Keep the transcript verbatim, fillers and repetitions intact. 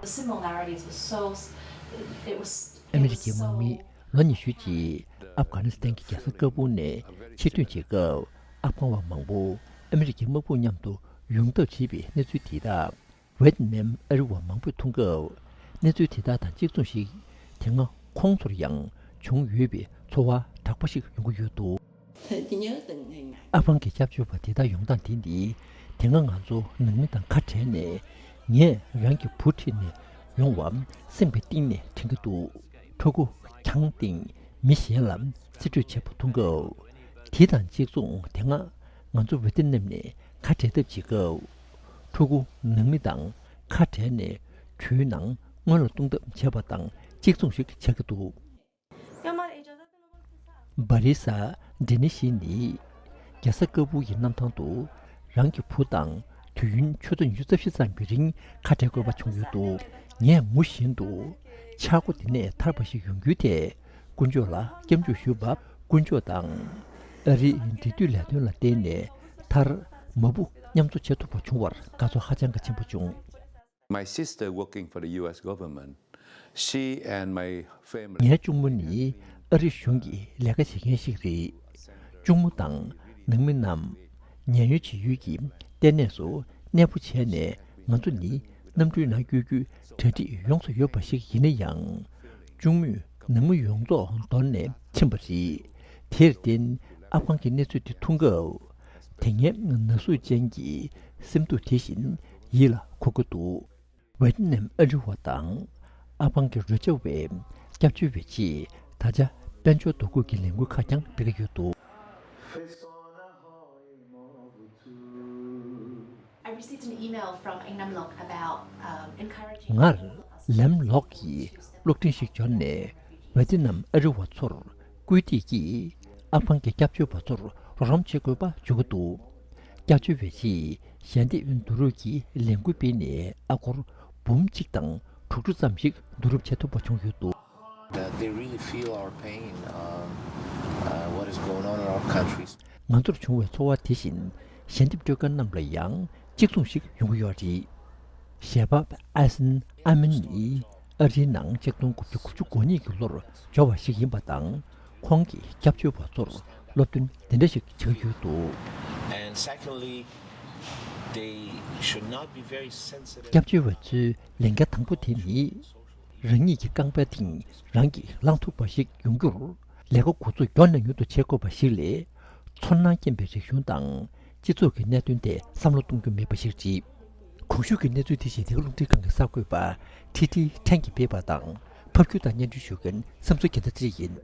Similarities were so, it was, ཨ་མི་རི་ཀའི་དམག་མི་ལོ་ཉི་ཤུ་ཅིག་ཨབ་གྷ་ནི་སི་ཐན་གྱི་རྒྱལ་ས་ཀ་བུལ་ནས་ཕྱིར་ཐོན་བྱེད་སྐབས། ཨབ་གྷན་བ་མང་པོ་ཨ་མི་རི་ཀའི་དམག་དཔུང་མཉམ་དུ་ཡོང་ཐབས་བྱས་པའི་གནས་ཚུལ་དེ་དག་ཝེད་ནམ་ཨ་རི་བ་མང་པོས་མཐོང་སྐབས། གནས་ཚུལ་དེ་དག་དང་གཅིག་མཚུངས་ཤིག་དེ་སྔ་ཁོང་ཚོར་ཡང་བྱུང་ཡོད་པའི་ཚོར་བ་དྲག་པོ་ཞིག་ཡོང་གི་ཡོད་འདུག་ཨབ་གྷན་གྱི་སྐྱབས་བཅོལ་བ་དེ་དག་ཡོང་སྟངས་དེ་ནི། དེ་སྔ་ང་ཚོ་ནང་མི་དང་ཁ་བྲལ་ནས། ངས་རང་གི་བུ་ཁྲིད་ནས་ཡོང་བ་སེམས་ཀྱི་གཏིང་ནས་དྲན་གྱི་འདུག་ཕྲུ་གུ་གྱང་སྟེང་མི་གཞན་ལ་རྩིས་སྤྲོད་བྱེད་པ་མཐོང་སྐབས། དེ་དང་གཅིག་མཚུངས་དེ་སྔ་ང་ཚོ་ཝེ་ཏི་ནམ་ནས་ཁ་བྲལ་ཐབས་བྱེད་སྐབས། ཕྲུ་གུ་ནང་མི་དང་ཁ་བྲལ་ནས་གྲུའི་ནང་སྔོན་ལ་གཏོང་ཐབས་བྱས་པ་དང་གཅིག་མཚུངས་ཤིག་ཆགས་ཀྱི་འདུག་བྷ་རི་ས་ཌེ་ནི་ཤི་ནི། རྒྱལ་ས་ཀ་བུལ་གྱི་གནམ་ཐང་དུ་རང་གི་བུ་དང་དུས་ཡུན་ཆུ་ཚོད་ཉི་ཤུ་རྩ་བཞི་ཙམ་གྱི་རིང་ཁ་བྲལ་དགོས་པ་བྱུང་ཡོད་འདུག་ངས་ངུ་བཞིན་དུ་ཆག་སྒོ་དེ་ནས་ཐར་པ་ཞིག་ཡོང་རྒྱུའི་ཐད་དཀོན་མཆོག་ལ་སྐྱབས་འཇུག་ཞུས་པ། དཀོན་མཆོག་དང་ཨ་རིའི་འབྲེལ་མཐུད་ལས་དོན་ལ་བརྟེན་ནས་མཐར་མ་བུ་མཉམ་འཚོ་བྱེད་ཐུབ་པ་བྱུང་བར་དགའ་ཚོར་ཧ་ཅང་གི་ཆེན་པོ་བྱུང་། My sister working for the U S government, she and my family. ངའི་གཅུང་མོ་ནི་ཨ་རི་གཞུང་གི་ལས་ཀ་བྱེད་མཁན་ཞིག་རེད། གཅུང་མོ་དང་ནང་མི་རྣམས་ཉེན་གཡོལ་བྱེད་ཡུལ་གྱི་ལྟེ་གནས་སུ་གནས་སྤོ་བྱས་ནས། ང་ཚོ་ནི་གནམ་གྲུའི་ནང་བསྐྱོད་རྒྱུའི་གྲ་སྒྲིག་ཡོངས་སུ་ཡོད་པ་ཞིག་ཡིན་ན་ཡང་། གཅུང་མོས་ནང་མི་ཡོངས་རྫོགས་འདོར་ནས་ཕྱིན་པ་རེད། དེར་བརྟེན་ཨབ་གྷན་གྱི་གནས་ཚུལ་དེ་མཐོང་སྐབས། དེ་སྔའི་ན་ཟུག་ཅན་གྱི་སེམས་སྡུག་དེ་བཞིན་ཡིད་ལ་འཁོར་གྱི་འདུག་ཝེ་ཏི་ནམ་ཨ་རི་བ་དང་ཨབ་གྷན་གྱི་རོ་ཇ་བའི་སྐྱབས་བཅོལ་བའི་ཆེད་ད་ཆ་དཔལ་འབྱོར་འདུ་འགོད་ཀྱི་ལས་འགུལ་ཁག་ཀྱང་སྤེལ་གྱི་ཡོད་འདུག I received an email from Ingnam Lok about, um, encouraging ངར་ལེམ་ལོག་གིས་གློག་འཕྲིན་ཞིག་འབྱོར་ནས། ཝེ་ཏི་ནམ་ཨ་རི་བ་ཚོར་སྐུལ་འདེད་ཀྱིས་ཨབ་གྷན་གྱི་སྐྱབས་བཅོལ་བ་ཚོར་རོགས་རམ་བྱེད་དགོས་པ་བརྗོད་ཀྱི་འདུག་སྐྱབས་བཅོལ་བའི་ཆེད་ཞལ་འདེབས་བསྡུ་རུབ་ཀྱི་ལས་འགུལ་སྤེལ་ནས་ཨ་སྒོར་འབུམ་གཅིག་དང་དྲུག་ཅུ་ཙམ་ཞིག་བསྡུ་རུབ་བྱེད་ཐུབ་པ་བྱུང་ཡོད་འདུག That they really feel our pain, uh, uh, what is going on in our countries. ང་ཚོར་བྱུང་བའི་ཚོར་བ་དེ་བཞིན་ཞལ་འདེབས་སྤྲོད་མཁན་རྣམས་ལ་ཡང་གཅིག་མཚུངས་ཤིག་ཡོང་གི་ཡོད་རེད། གཞས་པ་ཨ་སན་ཨ་མན་ནི་ཨ་རིའི་ནང་ཆིག་སྟོང་དགུ་བརྒྱ་དགུ་བཅུ་གོ་གཉིས་ཀྱི་ལོར་འབྱོར་བ་ཞིག་ཡིན་པ་དང་། ཁོང་གིས་སྐྱབས་བཅོལ་བ་ཚོར་སློབ་སྟོན་འདི་འདྲ་ཞིག་བྱེད་ཀྱི་ཡོད་འདུག And secondly, they should not be very sensitive. སྐྱབས་བཅོལ་བ་ཚོའི་ལས་འགན་དང་པོ་དེ་ནི། རང་ཉིད་ཀྱི་རྐང་པའི་སྟེང་རང་གིས་ལངས་ཐུབ་པ་ཞིག་ཡོང་རྒྱུར། ལས་ཀ་འགོ་ཚུགས་མགྱོགས་ནས་མྱུར་དུ་བྱེད་དགོས་པ་ཞིག་ལས། ཚོར་སྣང་སྐྱེན་པའི་རིག་གཞུང་དང་སྤྱི་ཚོགས་ཀྱི་གནད་དོན་ཐད་བསམ་བློ་གཏོང་རྒྱུ་མེད་པ་ཞིག་རེད། གོང་ཞུས་ཀྱི་གནས་ཚུལ་དེ་བཞིན་འདི་ག་རླུང་འཕྲིན་ཁང་གི་གསར་འགོད་པ་ཁྲི་ཁྲི་ཕྲན་གྱིས་སྤེལ་བ་དང་། ཕབ་སྒྱུར་དང་སྙན་སྒྲོན་ཞུ་མཁན་བསམ་ཚུལ་རྒྱལ་མཚན་ཡིན།